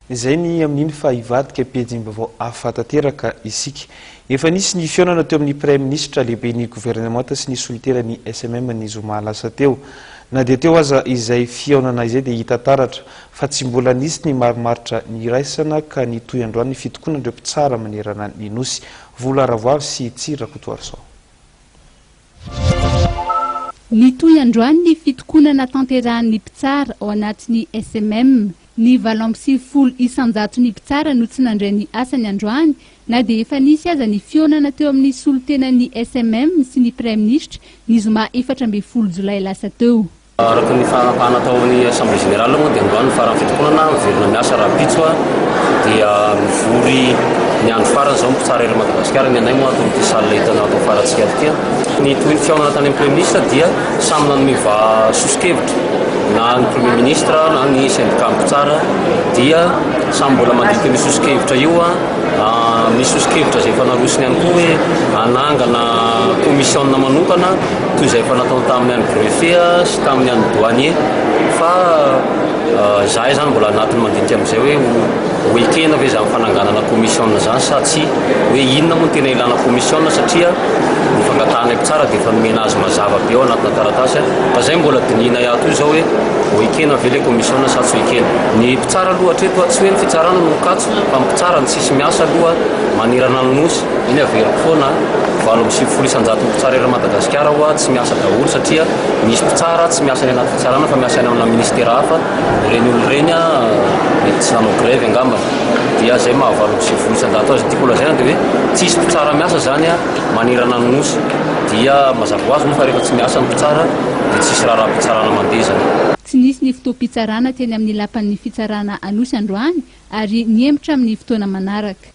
Izay ny amin'iny fa hivadika pejim-baovao hafa tanteraka isika. Efa nisy ny fihaonana teo amin'ny Praiminisitra, lehiben'ny governemanta sy ny solontenan'ny smm ny zoma lasa teo. Na dia teo aza izay fihaonana izay dia hita taratra fa tsy mbola nisy ny marimaritra niraisana ka nitohy androany ny fitokonan'ireo mpitsara manerana ny Nosy. Vola Ravoavy sy Tsiry Rakotoarison. Nitohy androany ny fitokonana tanterahan'ny mpitsara ao anatin'ny smm. Ny 98 isan-jaton'ny mpitsara no tsy nandray ny asany androany na dia efa nisy aza ny fihaonana teo amin'ny solontenan'ny smm sy ny Praiminisitra ny zoma 14 jolay lasa teo. Araka ny fanapahana tao amin'ny Assemblée Générale moa dia androany ny faran'ny fitokonana, miverina miasa rahampitso dia mivory ny andro farany izao ny mpitsara eran'i Madagasikara, ny anay moa ato amin'ity salle hitanao ato afarantsika ity. Ny tohin'ny fihaonana tany amin'ny Premier Ministre dia samy nanome soso-kevitra na ny Premier Ministre na ny syndicat mpitsara dia samy mbola mandinika an'io soso-kevitra io. Misy soso-kevitra izay efa narosony ihany koa hoe hanangana commission manokana toy izay efa nataony tamin'ny an'ny greffier sy tamin'ny an'ny douanier fa izahay izany mbola anatin'ny mandinika amin'izay hoe ho ekena ve izany fananganana commission izany sa tsia, hoe inona moa no tena ilana commission satria ny fangatahanay mpitsara dia efa nomena azy mazava be ao anatina taratasy fa izay mbola dinihinay ato io izao hoe ho ekena ve ilay commission sa tsy ho ekena. Ny mpitsara aloha hatreto tsy hoe ny fitsarana no mikatso fa ny mpitsara no tsisy miasa aloha manerana ny nosy, iny averiko foana. 98 isan-jaton'ny mpitsara eran'i Madagasikara hoa tsy miasa daholo satria misy mpitsara tsy miasa any anaty fitsarana fa miasa any amina ministera hafa, ireny olona ireny mety tsy nanao grève angamba dia zay maha 98% azy. Ny tiako holazaina dia hoe tsisy mpitsara miasa zany manerana ny nosy dia mazava ho azy moa fa rehefa tsy miasa ny mpitsara dia tsisy raharaham-pitsarana mandeha zany. Tsy nisy ny fotoam-pitsarana teny amin'ny lapan'ny fitsarana Anosy androany ary nihemotra amin'ny fotoana manaraka.